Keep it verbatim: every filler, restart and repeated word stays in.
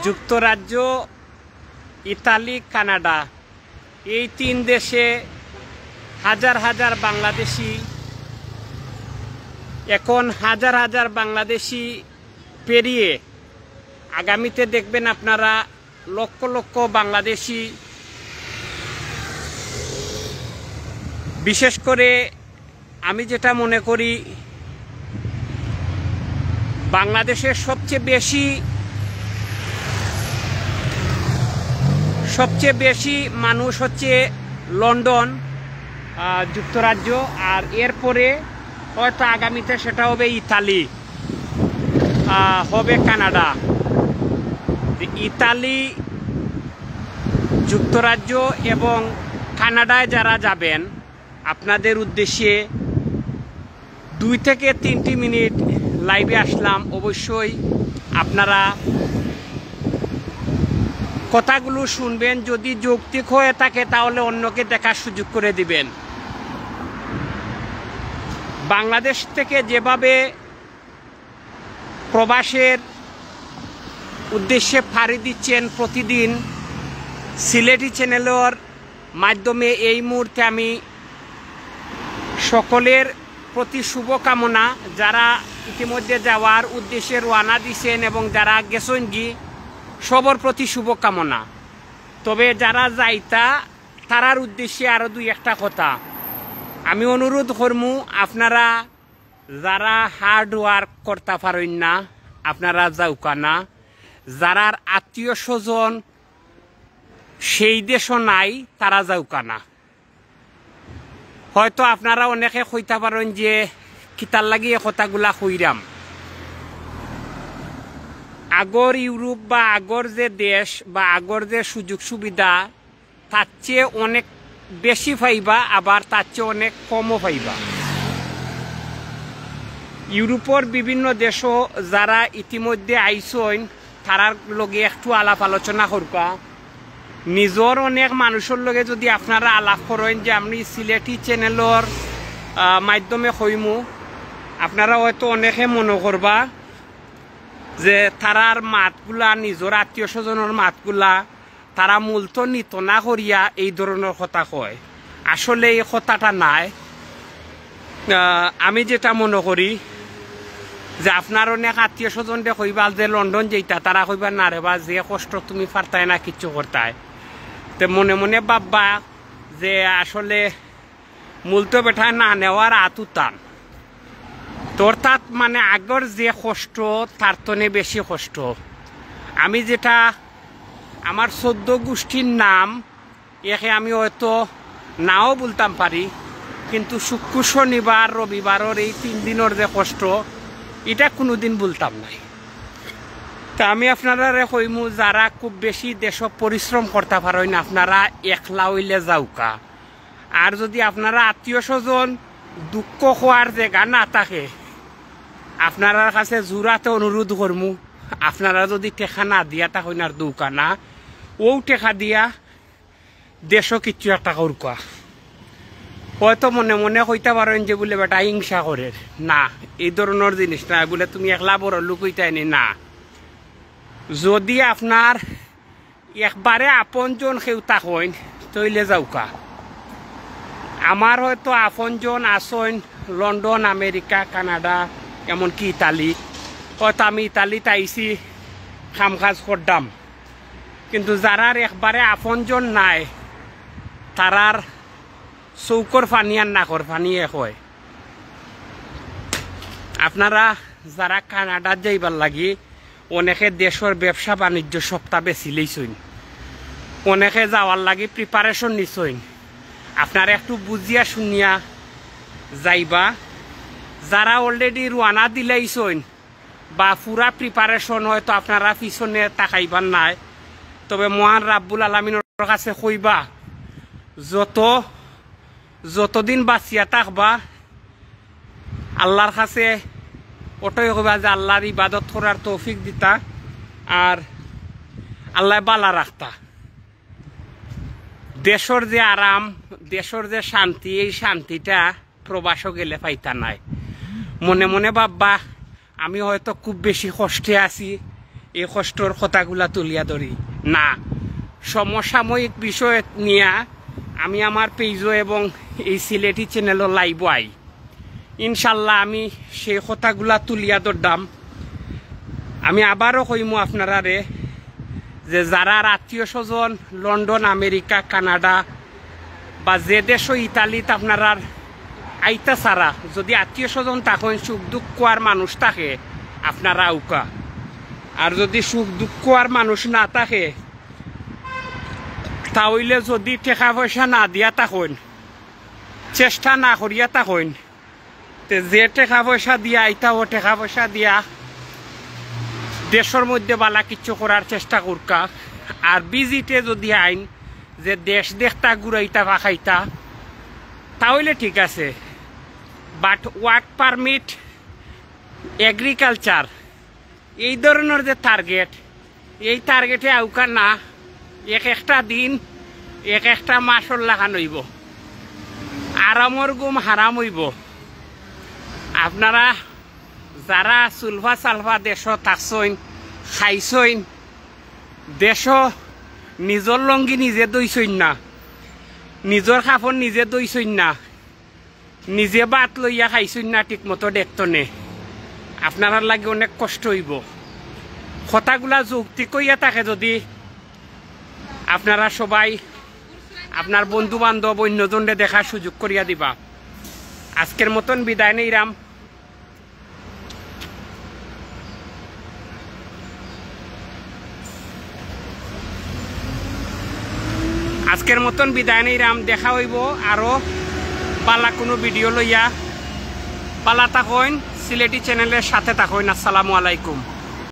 যুক্তরাজ্য, Italy, Canada, এই তিন দেশে হাজার হাজার বাংলাদেশি, এখন হাজার হাজার বাংলাদেশি পেরিয়ে আগামীতে দেখবেন আপনারা লক্ষ লক্ষ বাংলাদেশি, বিশেষ করে আমি যেটা মনে করি, বাংলাদেশের সবচেয়ে বেশি, সবচেয়ে বেশি মানুষ হচ্ছে লন্ডন, আহ, যুক্তরাজ্য, আর এরপরে হয়তো আগামীতে সেটা হবে ইতালি, আহ, হবে কানাডা। ইতালি, যুক্তরাজ্য এবং কানাডায় যারা যাবেন, আপনাদের উদ্দেশ্যে দুই থেকে তিনটি মিনিট লাইভে আসলাম। অবশ্যই আপনারা কথাগুলো শুনবেন, যদি যৌক্তিক হয়ে থাকে তাহলে অন্যকে দেখার সুযোগ করে দিবেন। বাংলাদেশ থেকে যেভাবে প্রবাসের উদ্দেশ্যে পাড়ি দিচ্ছেন প্রতিদিন সিলেটি চ্যানেলের মাধ্যমে, এই মুহূর্তে আমি সকলের প্রতি শুভকামনা, যারা ইতিমধ্যে যাওয়ার উদ্দেশ্যে রওনা দিছেন এবং যারা গেছইনগি, সবর প্রতি শুভকামনা। তবে যারা যাইতা, তারার উদ্দেশ্যে আরো দুই একটা কথা আমি অনুরোধ করমু, আপনারা যারা হার্ড ওয়ার্ক করতা পারইন না, আপনারা যাউকা না। যারার আত্মীয় স্বজন সেই দেশও নাই, তারা যাউকা না। হয়তো আপনারা অনেকে কইতা পারইন যে, "কিতার লাগি এ কথাগুলা কইরাম?" আগর ইউরোপ বা আগর যে দেশ বা আগর যে সুযোগ সুবিধা, তার চেয়ে অনেক বেশি পাইবা, আবার তার চেয়ে অনেক কমও পাইবা। ইউরোপর বিভিন্ন দেশও যারা ইতিমধ্যে আইছইন, তারার লগে একটু আলাপ আলোচনা করবা। নিজর অনেক মানুষর লগে যদি আপনারা আলাপ করইন যে আমি সিলেটি চ্যানেলর, আহ, মাধ্যমে কইমু, আপনারা হয়তো অনেকে মনে করবা যে তারার মাতগুলা, নিজর আত্মীয় স্বজনর মাতগুলা, তারা মূলত নিত না করিয়া এই ধরনর কথা কয়। আসলে এই কথাটা নায়। আহ, আমি যেটা মনে করি যে আপনার অনেক আত্মীয় স্বজনরে কইবা যে লন্ডন যাইতা, তারা কইবা, "না রে বা, যে কষ্ট তুমি পারতায় না, কিচ্ছু করতায়।" তে মনে মনে ভাববা যে আসলে মূলত বেটায় না নেওয়ার আত উতান। তো অর্থাৎ মানে আগর যে কষ্ট, তার তনে বেশি কষ্ট। আমি যেটা, আমার চৌদ্দ গোষ্ঠীর নাম, একে আমি হয়তো নাও বলতাম পারি, কিন্তু শুক্র, শনিবার, রবিবারর এই তিন দিনর যে কষ্ট, এটা কোনোদিন বলতাম নাই। তা আমি আপনারারে কইমু, যারা খুব বেশি দেশো পরিশ্রম করতা পারইন, আপনারা একলা অইলে যাউকা। আর যদি আপনারা আত্মীয় স্বজন দুঃখ কওয়ার জাগা না থাকে, আপনারার কাছে জোড়াতে অনুরোধ করমু, আপনারা যদি টেকা না দিয়া থাকইন আর দোকানা, ও টেকা দিয়া দেশো কিচ্ছু একটা করুকা। হয়তো মনে মনে কইতা পারইন যে বুলে বেটা হিংসা করের। না, এই ধরনর জিনিস না। বুলে তুমি একলা বড় লোক অইতায় নি, না। যদি আপনার একবারে আপনজন কেউ থাকইন, তইলে যাউকা। আমার হয়তো আপনজন আছইন লন্ডন, আমেরিকা, কানাডা, এমনকি ইতালি। হয়তো আমি ইতালিত আইছি, কাম কাজ করতাম, কিন্তু যারার একবারে আপনজন নাই, তারার চউখর পানি আর নাকর পানি এক অয়। আপনারা যারা কানাডাত যাইবার লাগি, অনেকে দেশর ব্যবসা বাণিজ্য সবটা বেচিলাইছইন, অনেকে যাওয়ার লাগি preparation নিছইন। আপনারা একটু বুঝিয়া শুনিয়া যাইবা। যারা already রওয়ানা দিলাইছইন বা পুরা preparation, হয়তো আপনারা পিছনে তাকাইবার নায়, তবে মহান রাব্বুল আলামিনর কাছে কইবা, যত যতদিন বাঁচিয়া থাকবা, আল্লার কাছে অটাই কইবা যে আল্লার ইবাদত করার তৌফিক দিতা, আর আল্লায় বালা রাখতা। দেশর যে আরাম, দেশর যে শান্তি, এই শান্তিটা প্রবাসো গেলে পাইতা নায়। মনে মনে ভাববা, আমি হয়তো খুব বেশি কষ্টে আছি, এই কষ্টর কথাগুলা তুলিয়া ধরি না। সমসাময়িক বিষয় নিয়া আমি আমার পেজও এবং এই সিলেটি চ্যানেলও লাইভও আই। ইনশাল্লাহ আমি সেই কথাগুলা তুলিয়া ধরতাম। আমি আবারও কইমু আপনারারে যে যারার আত্মীয় স্বজন লন্ডন, আমেরিকা, কানাডা বা যে দেশও ইতালিত আপনারার আইতা ছাড়া যদি আত্মীয় স্বজন থাকইন, সুখ দুঃখ আর মানুষ থাকে, আপনারা আউক্কা। আর যদি সুখ দুঃখ আর মানুষ না থাকে, তা অইলে যদি টেকা পয়সা না দিয়া থাকইন, চেষ্টা না করিয়া থাকইন, তে যে টেকা পয়সা দিয়া আইতা, অউ টেকা পয়সা দিয়া দেশর মধ্যে বালা কিচ্ছু করার চেষ্টা করউক্কা। আর ভিজিটে যদি আইন, যে দেশ দেখতা, ঘুরাইতা, ফাকাইতা, তা অইলে ঠিক আছে। But work permit, agriculture, এই ধরনর যে টার্গেট, এই টার্গেটে আউক্কা না। এক একটা দিন, এক একটা মাসর লাখান অইবো, আরামর ঘুম হারাম অইবো। আপনারা যারা সুলফা সালফা দেশো থাকছইন, খাইছইন, দেশো নিজর লুঙ্গি নিজে ধইছইন না, নিজর কাপড় নিজে ধইছইন না, নিজে ভাত লইয়া খাইছইন না ঠিক মতো ডেকতনে, আপনারার লাগি অনেক কষ্ট অইবো। কথাগুলা যৌক্তিক অইয়া থাকে যদি আপনারা সবাই আপনার বন্ধু বান্ধব অন্যজনরে দেখার সুযোগ করিয়া দিবা। আজকের মতন বিদায় নেইরাম। আজকের মতন বিদায় নেইরাম। দেখা অইবো আরো বালা কুনু ভিডিও লইয়া। বালা থাকইন, সিলেটি চ্যানেলর সাথে থাকইন। আসসালামু আলাইকুম।